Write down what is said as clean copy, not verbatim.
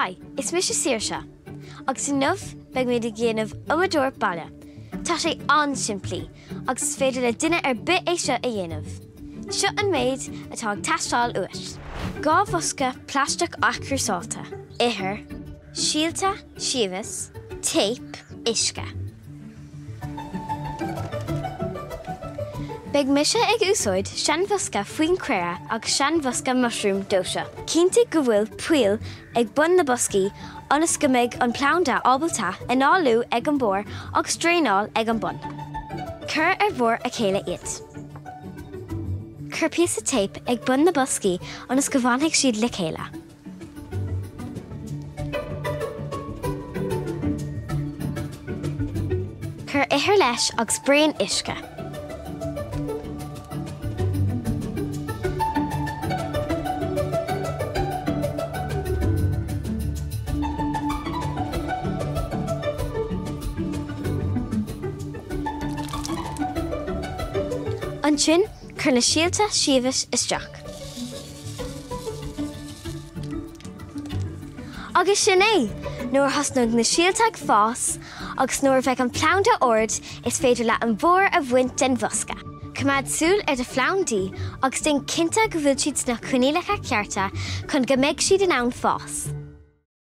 Haigh, is mise Saoirse, agus inniu beidh muid ag déanamh umadóir baile. Tá sé an-simplí, agus is féidir le duine ar bith é seo a dhéanamh. Seo an méid atá ag teastáil uait. 2 bhosca plaisteach athchúrsáilte, ithir, síolta siamhais, téip, uisce. Beidh mise ag úsáid seanbhosca fíonchaora agus seanbhosca mushroom dó seo. Cinntigh go bhfuil poill ag bun na boscaí ionas go mbeidh an planda ábalta análú ag an barr agus draenáil ag an bun. Cuir ar bharr a chéile iad. Cuir píosa téip ag bun na boscaí ionas go bhfanfaidh siad le chéile. Cuir ithir leis agus braon uisce. Ansin, cuir na síolta siamhais isteach. Agus sin é! Nuair a thosnóidh na síolta ag fás agus nuair a bheidh an planda ard is féidir leat an barr a bhaint den bhosca. Coimeád súil ar do phlandaí agus déan cinnte go bhfuil siad sna coinníollacha cearta chun go mbeidh siad in ann fás.